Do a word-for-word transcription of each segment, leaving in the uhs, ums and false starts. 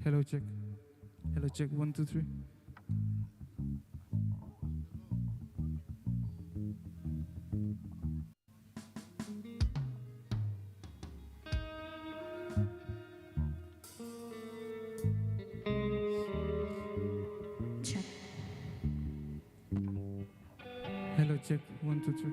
Hello, check. Hello, check. One, two, three. Check. Hello, check. One, two, three.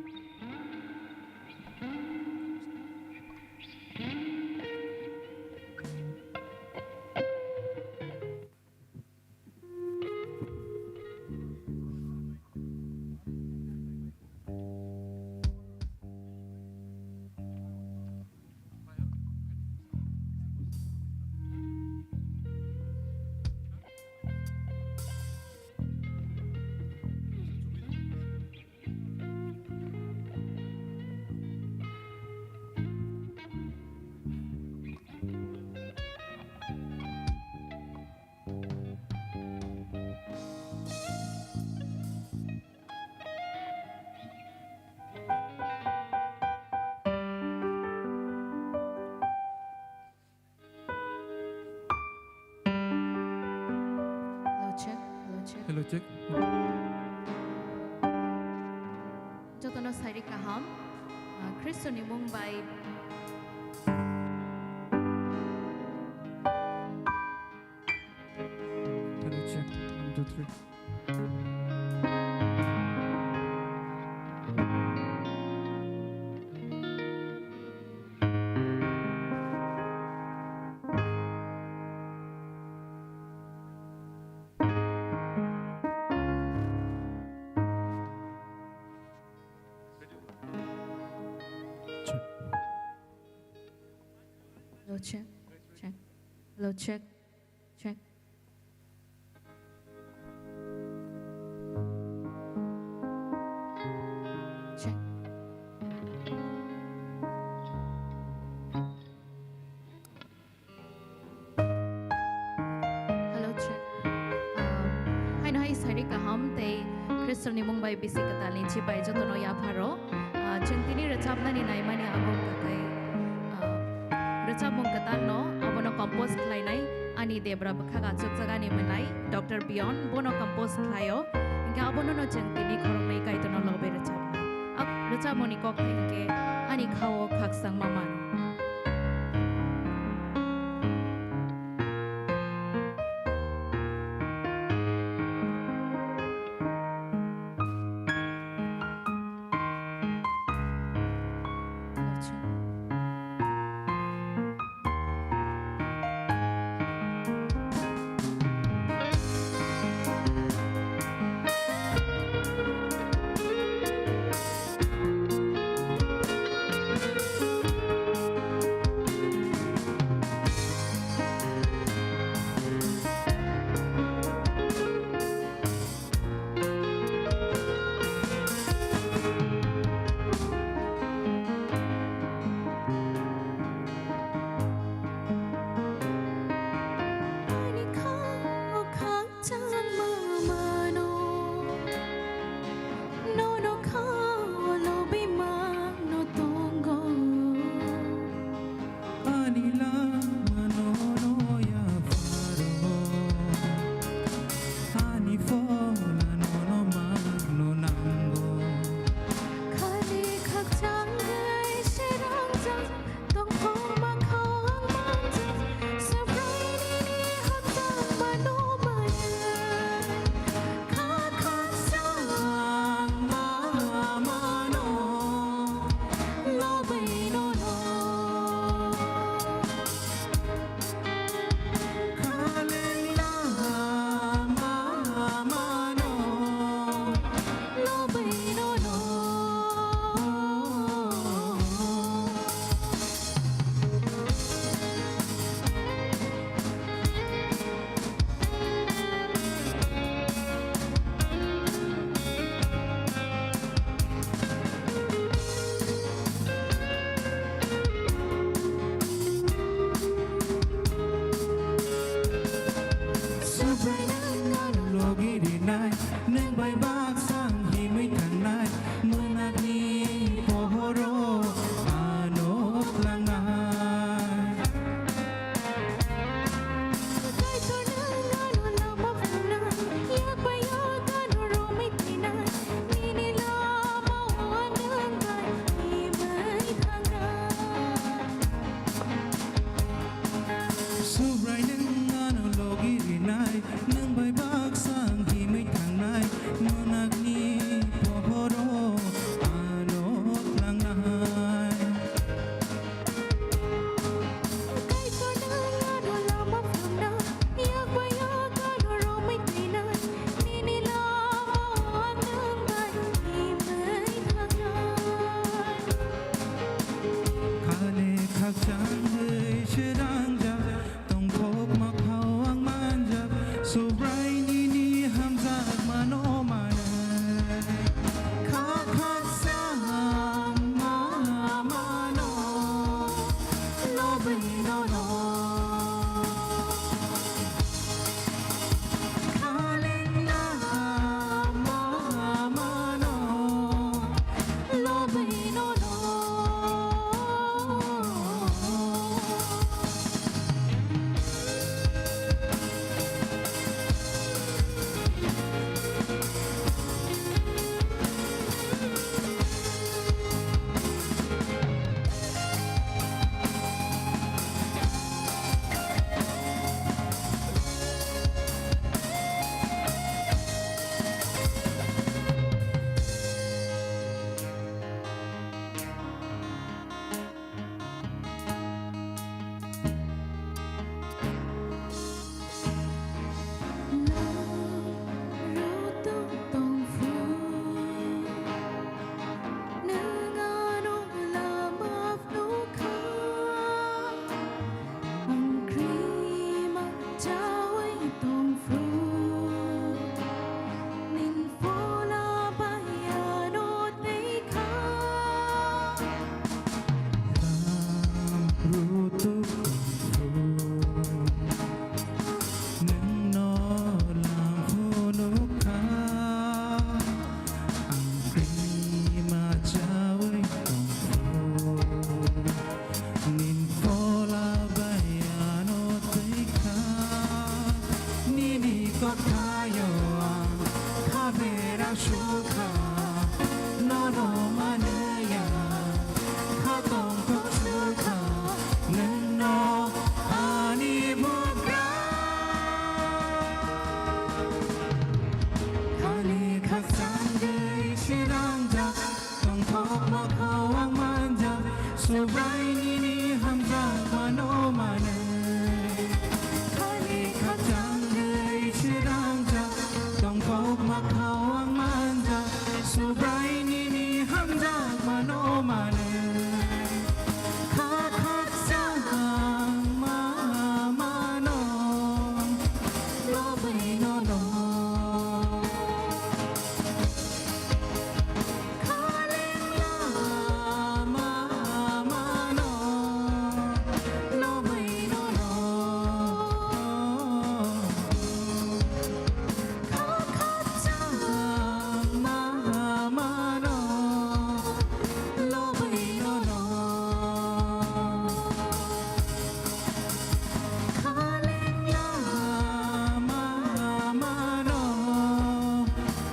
Hello, check. Hello, check. Hello, check. Jotono sairi kaham. Ah, Khristoni mung bai. Hello, check. One, two, three. Hello, check, check. Hello, check, check. Check. Hello, check. Um, haino hai sari kaham tei Khristoni mung bai bisi kwtalni chibai jotono yapharo. Ah, chwng tini rwchapnani naimani abo wngkha khe, ah, rwchapmung kwtalno abono compose khlainai ani debra bwkhak achukjagani mwnai Doctor Pion, bono compose khlaio. Hinkhe abono no chwng tini khoroknwi Kaitorno lobe rwchapnai. Ak rwchapmungni kok thai hinkhe ani khao khakchangma mano. Rangjak, tongthokma khawang manjak, Subrainini hamjakmano manwi. Khani khakchangwi se rangjak, tongthokma khawang manjak, Subrainini hamjakmano manwi. Kha khakchangma mano, lobwino no.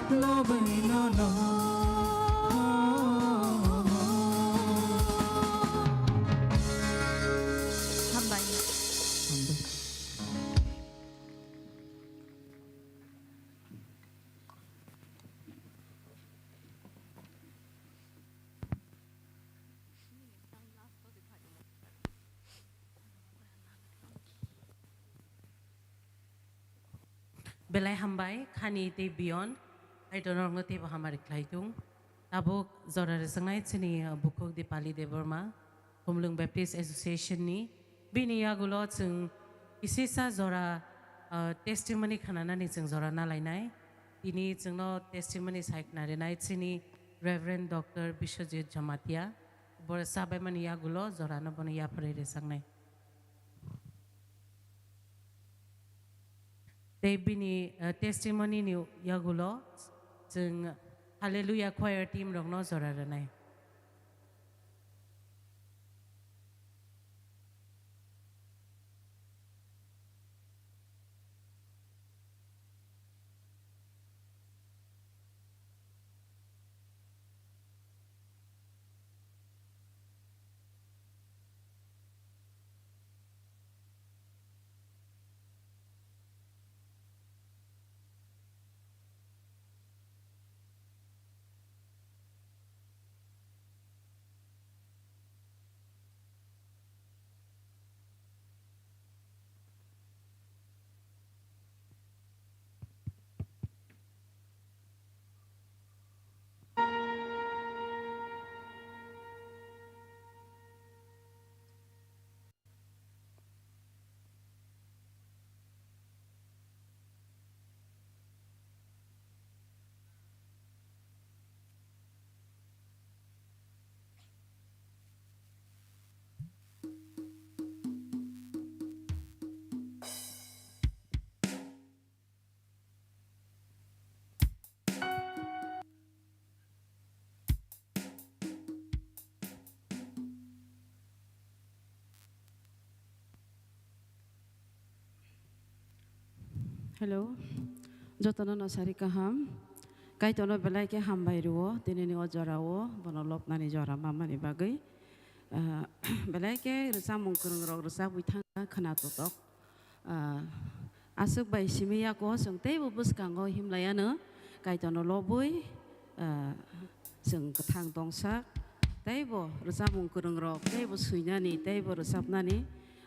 Lobwino no. Hambai. Belai hambai, Khani tei Biyon, Kaitorno teibo hamari khlai thung. Tabuk jora rwchapnai chini, uh, bukhuk Dipali Debbarma, Khumlwng Baptist Association ni. Bini yagulo chwng kisisa jora, uh, testimony khnanani chwng jora nalainai. Tini chwngno testimony sai khna rinai chini Reverend Doctor Biswajit Jamatia. Bo rwchapbaimani yagulo jorano bono yapharwi rwchapnai. Tei bini, eh, testimony ni yagulo chwng Hallelujah Choir team rokno jora rwnai. Hello, jotono no sari kaham. Kaitorno belai khe hambai rwo, tinini o jorao bono lobnani jora mamani bagwi. Ah, belai khe rwchapmung kwrwng rok rwchapwi thangkha khwna totok. Ah, aswk bai simi yako chwng teibo bwskango himlaiano Kaitorno lobwi, ah, chwng kwthang tongsak, teibo rwchapmung kwrwng rok teibo swinani teibo rwchapnani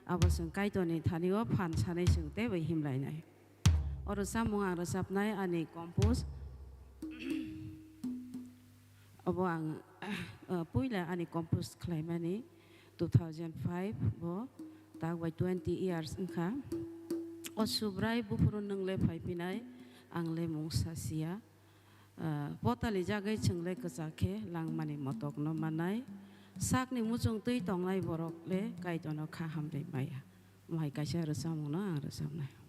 abo chwng Kaitorni thani-o phan sanwi chwng teibo himlainai. O rwchapmung ang rwchapnai ani compose. Obo ang, ah, puila ani compose khlaimani two thousand five bo, tak bai twenty years wngkha. O Subrai buphuru nwng le phaiphinai, ang le mungsa siya. Ah, potali jagwi chwng le kwchak khe langmani motokno mannai. Sakni muchung twi tongnai borok le Kaitorno kha hamrwi maya. Omo hai kaisa rwchapmungno ang rwchapnai.